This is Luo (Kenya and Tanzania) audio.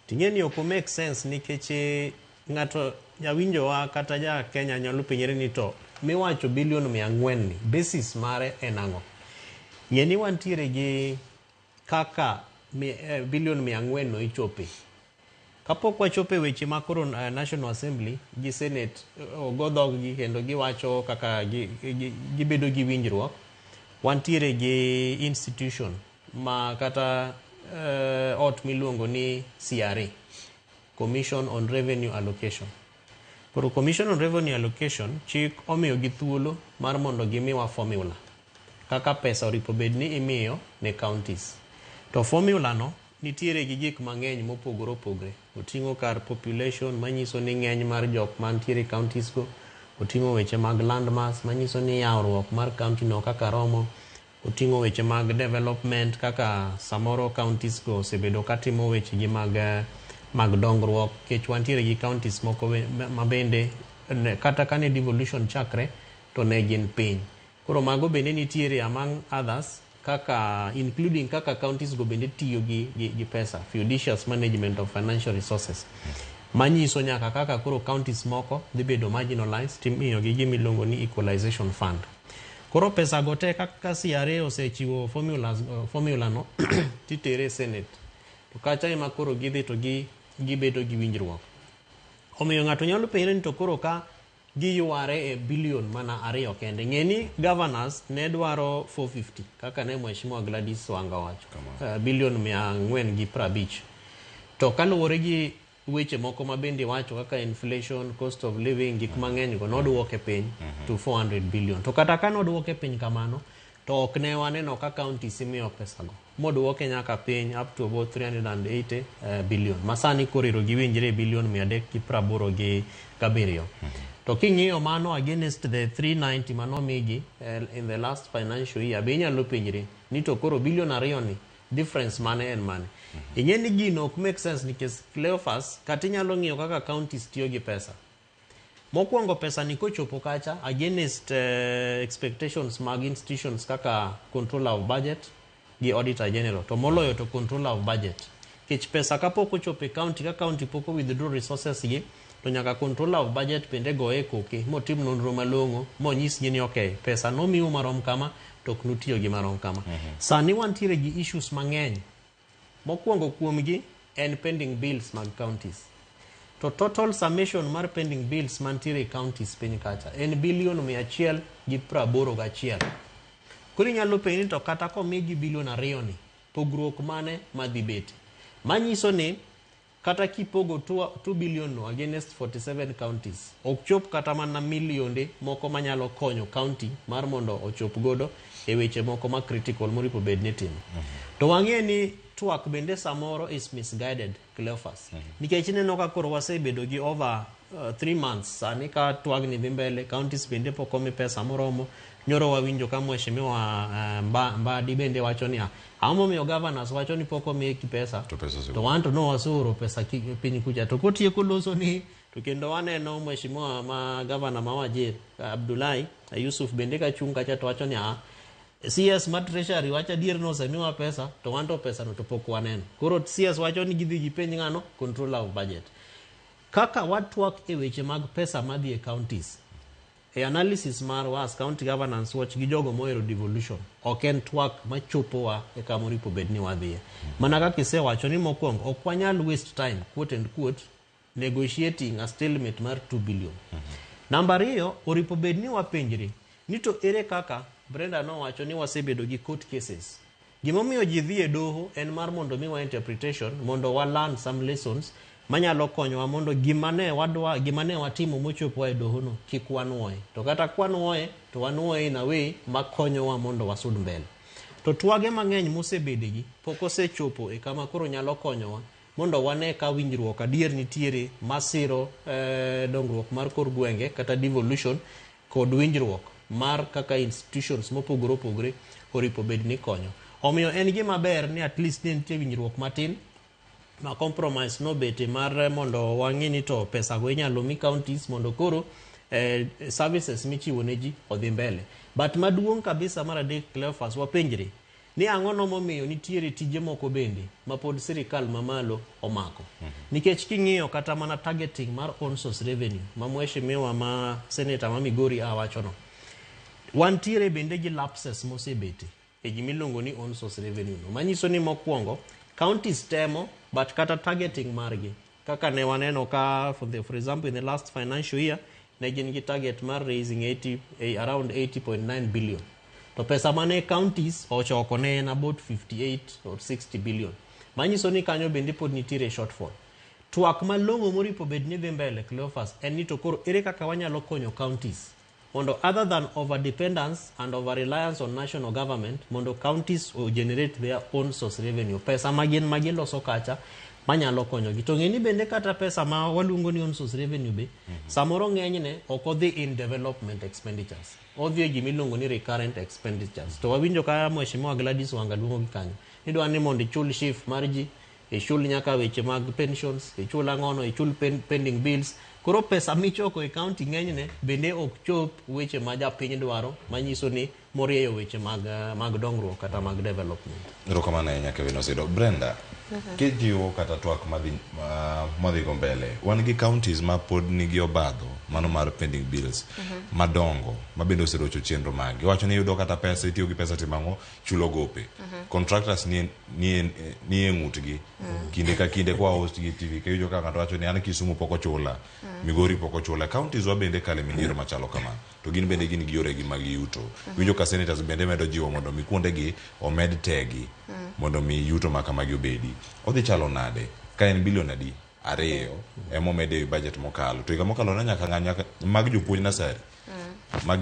Ting'e ni ok make sense nikech ng'ato jawinjowa kata ja Kenya nyalo penjore ni to miwacho bilion 400 ni basis mare en ang'o? Ng'e ni wantiere gi kaka bilion 400 no ichope. Kapok wachopo e weche ma koro National Assembly gi Senate ogo dhoggi kendo giwacho kaka gibedo gi winjruok, wantiere gi institution ma kata ot miluongo ni CRA, Commission on Revenue Allocation. Koro Commission on Revenue Allocation chik omiyo gi thuolo mar mondo gimiwa formula kaka pesa oripo bed ni imiyo ne counties. To formula no nitiere gi gik mang'eny mopogore opogore. Oting'o kar population manyiso ni ng'eny mar jok mantiere e counties go, oting'o weche mag land mass manyiso ni yawruok mar county no kaka romo, oting'o weche mag development kaka samoro counties go osebedo katimo weche gi mag dongruok nikech wantiere gi counties moko ma bende kata kane devolution chakre to ne gin piny. Koro mago bende nitiere among others kaka including kaka counties go bende tiyo gi pesa, judicious management of financial resources, manyiso nyaka kaka koro counties moko dhi bedo marginalized timiyo gi gima iluongo ni equalization fund. Koro pesa go te kaka CRA osechiwo formulas, formula no titere e Senate. To kacha ema koro gidhi to gibedo gi winjruok. Omiyo ng'ato nyalo penjore ni to koro ka giyware e bilion mana 2 kende. Ng'e ni governors ne dwaro 450 kaka ne Mheshimiwa Gladys Wanga owacho. Bilion 450. To kaluwore gi weche moko ma bende wacho kaka inflation, cost of living, gik mang'eny go nodwoke piny to 400 billion. To kata ka nodwoke piny kamano, to ok ne waneno ka counties imiyo pesa go. Modwoke nyaka piny up to about 380 billion. Ma sani koro ero giwinjre e bilion 387. To king'iyo mano against the 390 manomigi in the last financial year, be inyalo penjri ni to koro bilion 2 ni difference mane en mane? Ing'e ni gino ok make sense nikech Cleophas, kata inyalo ng'iyo kaka counties tiyo gi pesa. Mokwongo pesa ni kochopo kacha against expectations mag institutions kaka controller of budget gi auditor general, to moloyo to controller of budget. Nikech pesa kapok ochopo e county, ka county pok o withdraw resources gi, to nyaka controller of budget bende goye koke motim nonro malong'o monyisgi ni okay, pesa nomiu marom kama to ok nutiyo gi marom kama. Sani wantiere gi issues mang'eny. Mokwongo kuomgi en pending bills mag counties. To total summation mar pending bills mantiere e counties piny kacha en bilion 181. Koro inyalo penjo ni to kata komigi bilion 2 ni, pogruok mane madhi bete? Manyiso ni kata kipogo 2 billion no against 47 counties, ok chop kata mana milionde moko manyalo konyo county mar mondo ochop godo e weche moko ma critical moripo bed ni timo. To wang'e ni twak bende samoro is misguided, Cleophas. Nikech ineno ka koro wasebedo gi over 3 months sani ka twagni dhi mbele, counties bende pok omi pesa moromo. Nyoro wawinjo ka mheshimiwa Mbadi bende wacho niya, ang'o momiyo governors wacho ni pok omigi pesa To pesa osewuok. To wan to nowaseoro pesa piny kucha. To kotieko loso ni to kendo waneno mheshimiwa ma governor ma Wajir Abdullahi Yusuf bende ka chung' kacha to wacho ni a CS ma Treasury wacho adier ni osemiwa pesa to wan to pesa no to pok waneno. Koro CS wacho ni gidhi gipenj ng'ano controller of budget. Kaka watwak e weche mag pesa madhi e counties, e analysis marwa as County Governance Watch gi jogo mohero devolution, ok en twak machopowa e kama oripo bed ni wadhiye. Mana kaka isewacho ni mokwongo ok wanyal waste time, quote and quote, negotiating a stalemate mar 2 billion. Namba 2, oripo bed ni wapenjre ni to ere kaka Brenda nowacho ni wasebedo gi court cases. Gimomiyo ji dhi e doho en mar mondo miwa interpretation, mondo wa learn some lessons manyalo konyowa mondo gima ne wadwa, gima ne watimo mochopowa e doho no kik wanuoye. To kata kwanuoye, to wanuoye in a way makonyowa mondo wasud mbele. To twage mang'eny mosebedegi pok osechopo e kama koro nyalo konyowa mondo wane ka winjruok adier nitiere masiro dongruok mar kor gwenge kata devolution kod winjruok mar kaka institutions mopogore opogore oripo bed ni konyo. Omiyo en gima ber ni at least ne nitie winjruok matin ma compromise nobete mar mondo wang'i ni to pesa go inyalo mi counties mondo koro services michiwo ne ji odhi mbele. But maduong' kabisa mar adek, Cleophas, wapenjre Ni ang'o no momiyo nitiere tije moko bende ma pod sirikal mamalo omako. Nikech king'iyo kata mana targeting mar own source revenue ma mheshimiwa ma senator ma Migori a wachono, wantiere bende gi lapses mosebete e gimiluongo ni own source revenue no. Manyiso ni mokwongo counties temo, but kata targeting margi kaka ne waneno ka for example, in the last financial year ne gin gi target mar raising 80, around 80.9 billion, to pesa mane counties ochoko ne en about 58 or 60 billion. Manyiso ni kanyo bende pod nitiere shortfall. Twak malong'o moripo bed ni dhi mbele, Cleophas, en ni to koro ere kaka wanyalo konyo counties mondo other than over dependence and over reliance on national government, mondo counties o generate their own source revenue, pesa ma gin ma giloso kacha manyalo konyogi. To ng'e ni bende kata pesa ma waluongo ni own source revenue be samoro ng'enyne ok odhi in development expenditures, odhi e gimiluongo ni recurrent expenditures. To wawinjo ka Mheshimiwa Gladys Wanga luongo gi kanyo idwa ni mondo ichul SHIF mar ji, ichul nyaka weche mag pensions, ichul ang'ono, ichul pending bills. Koro pesa michoko e county ng'enyne bende ok chop weche ma japiny dwaro, manyiso ni morieyo weche mag dongruok kata mag development. Erokamano ahinya, Kevin Osido. Brenda, kijiwo kata twak madhi go mbele, wan gi counties ma pod nigi obadho mano mar pending bills madongo ma bende oserocho chenro magi. Iwacho ni iyudo kata pesa, itiyo gi pesa timo ang'o? Chulo gope. Contractors nie ng'utgi kinde ka kinde kwa host gi TV kiwinjo ka ng'ato wacho ni an Kisumu pok ochula, Migori pok ochula. Counties wa bende kale midhiero machalo kama, to gin bende gin gi yoregi mag yuto. Winjo ka senators bende medo jiwo mondo mi kuondegi omed tegi mondo mi yuto ma kamagi obedi. Odhi chalo nade ka en bilion adi 2 ema omed e budget mokalo, to higa mokalo ne nyaka ng'any nyaka mag jopuonj nasari mag